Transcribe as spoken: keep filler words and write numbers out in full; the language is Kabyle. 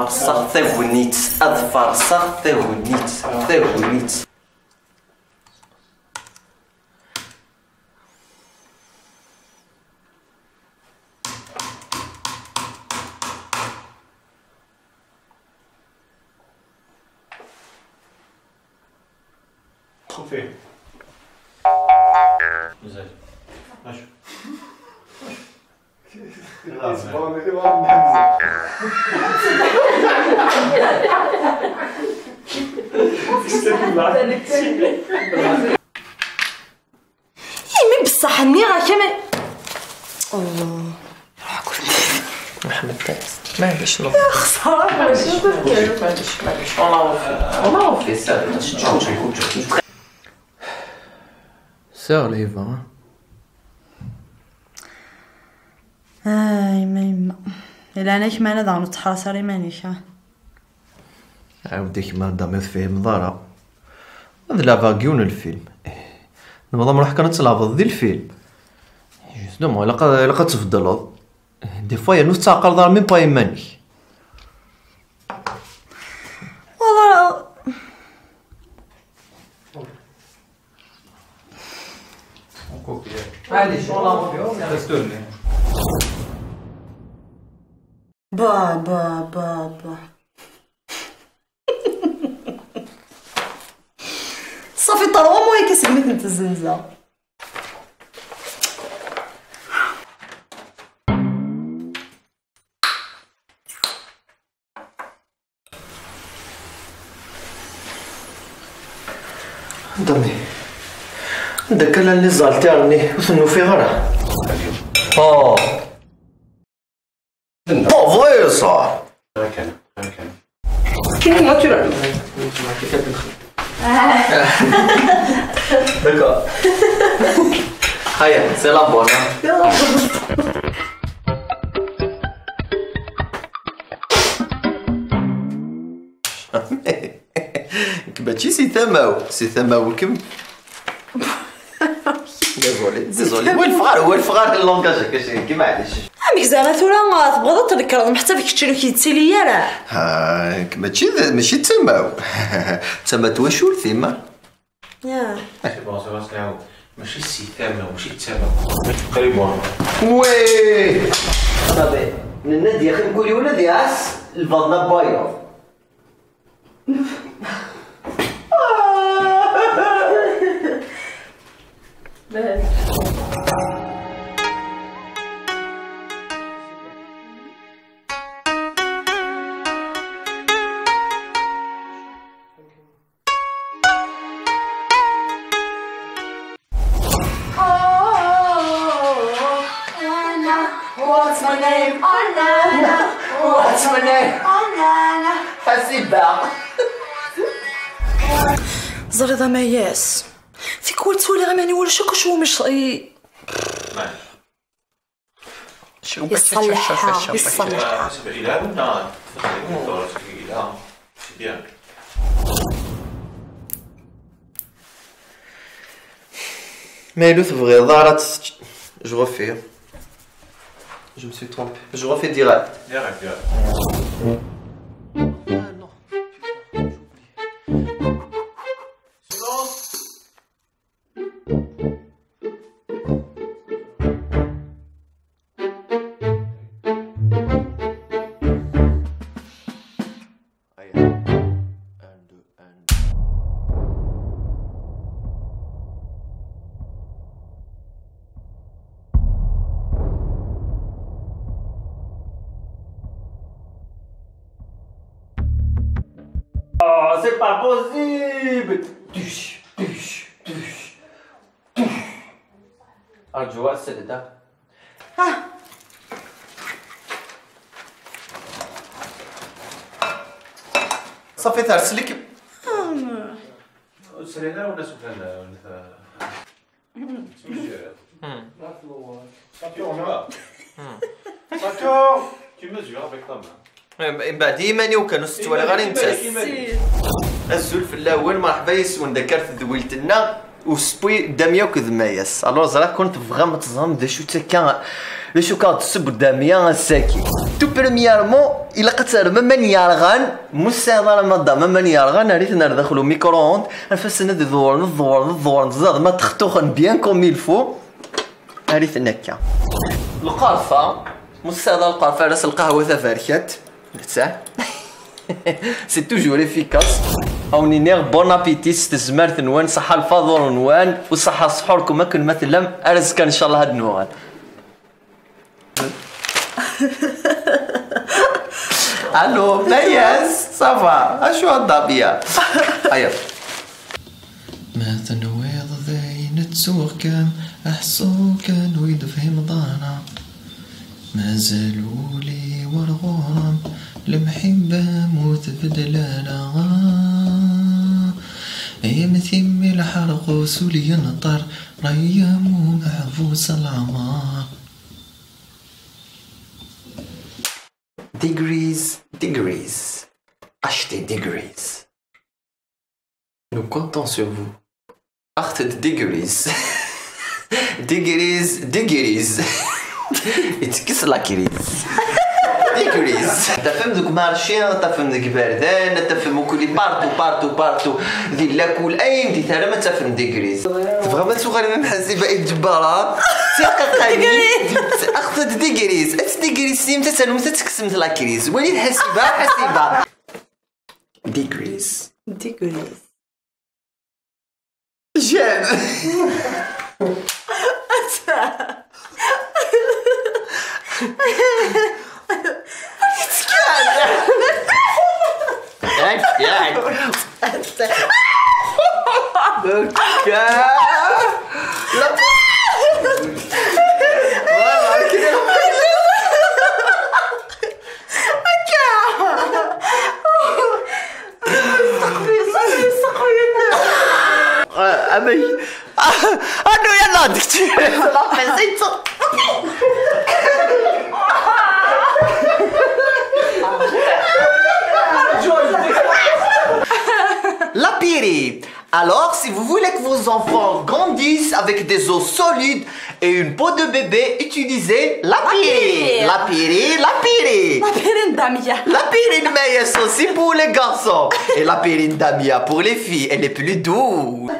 Farṣeɣ tagnit, ad farṣeɣ tagnit, tagnit. Xufif. Mazal. Acu? Imi beṣṣeḥ nniɣ-ak ama. Oh. Ḥmed, maɛlic, non. Xsara. Sɛiɣ lhiba. Ay ma yemma. Ilɛan-ak mana daɣen ur ttḥaṛas ara iman-ik, ha? Ɛawed-ak ma dam ur tefhimeḍ ara. Ad leɛbeɣ deg yiwen n lfilm. Nebɣa ma nruḥ kan ad tleɛbeḍ di lfilm. Justement, ilaq ad, ilaq ad tbeddleḍ. Des fois, yernu ur tettɛaqaleḍ ara même pas iman-ik. Wala. Allez, je lance. Reste. Ba, ba, ba, ba. Ṣafi, trois mois akka segmi tent-zzenzeɣ. Dami, anda akka llan les haltères-nni? Ur ten-ufiɣ ara. Oh. Pas vrai, ça. Kini naturel. D'accord. Haya, c'est la bonne, hein. Nekk mačči si tama-w, si tama-w kemm. Désolé, désolé. Welfeɣ ar, welfeɣ ar langage akka, kemm, maɛlic. Amek zɛama tura tebɣiḍ ad tnekreḍ, meḥsab kečč ur k-yettili ara? Ah, nekk mačči d, mačči d tama-w. D tama n twacult-im, ah. Ya. C'est bon, ça va, c'est bon. Mačči si tama-w, mačči d tama-w. Qrib wan. Oui. Sabi, nenna-d yaxi mkul yiwen ad iɛass lbaḍna n wayeḍ. What's my name? Oh, Nana. What's my name? Oh, Nana. Ḥasiba. Ẓriḍ amayas. Tikwal ttwaliɣ iman-iw ulac akk acu umi c-, i-, Yeṣṣelḥ, yeṣṣelḥ. Yelha wina, yelha. C'est bien. Ma yella ur tebɣiḍ ara ad tečč-, je refais. Je me suis trompé. Je refais direct. Direct, direct. Aïe. Un, deux, un. Oh, c'est pas possible. Tuch, tuch, tuch, tuch. Arǧu, ad s-d-da. Ah. Ṣafi, ters-ik. Ah, ma. Ur srin ara wala sufan, wala ta-, Hmm. Saturne. Hmm. Saturne. Tu mesures avec ta main. Mbeɛd i iman-iw kan, ur s-ttwaliɣ ara i nettat. Azul fell-awen, merḥba yes-wen, d akka ar tedwilt-nneɣ, usewwi Dami akked Mayas. Alors, ẓriɣ-ken tebɣam ad teẓrem d acu-tt akka D acu ka tessewwed Damia ass-agi? Tout premièrement, ilaq ad terrem aman yerɣan. Mu tesɛiḍ ara madam aman yerɣan, err-iten ar daxel u micro-ondes, anef-asen ad dewren, ad dewren, ad dewren, ẓad ma ttextuxen bien comme il faut. Err-iten akka. Lqerfa, mu tesɛiḍ ara lqerfa, err-as lqahwa taberkant. Netta. C'est toujours efficace. Ad wen-iniɣ bon appétit s tezmert-nwen, ṣaḥḥa lfaḍur-nwen, u ṣaḥḥa ṣṣḥur-kum akken ma tellam, ar azekka ncallah ad nuɣal. Allô, Mayas, ça va? Acu a Damia? Ayer. Ma tenwiḍ d ayen ttuɣ kan, aḥṣu kan wi d-fhim ḍana. Mazal uli war ɣur-m, lemḥibba mu tbeddel ara. Ay am timmi lḥerq usul yenṭer, rayya mu meḥbus leɛmer. Degrees, degrees. Achetez Degrees. Nous comptons sur vous. Achetez Degrees. Degrees, Degrees. Ittekkes la crise. Degrees. Tafem deg umarci, tafem deg iberdan, tafem ukuli partout, partout, partout. Di lakul, ayen di taram ad tafem Degrees. Tebɣam ad tuɣalem am Ḥasiba i Ǧebbara? Tiqaqanin. Achetez Degrees. Ad Degrees sim, ad tanumt ad tekksemt la crise. Wali Ḥasiba, Ḥasiba. Degrees. Degrees. Jeune. Amek? Anu yalla d kečči. La piri. Alors, si vous voulez que vos enfants grandissent avec des os solides et une peau de bébé, utilisez la piri. La piri, la piri. La piri n Damia. La piri n Mayas aussi pour les garçons. Et la piri n Damia pour les filles, elle est plus douce.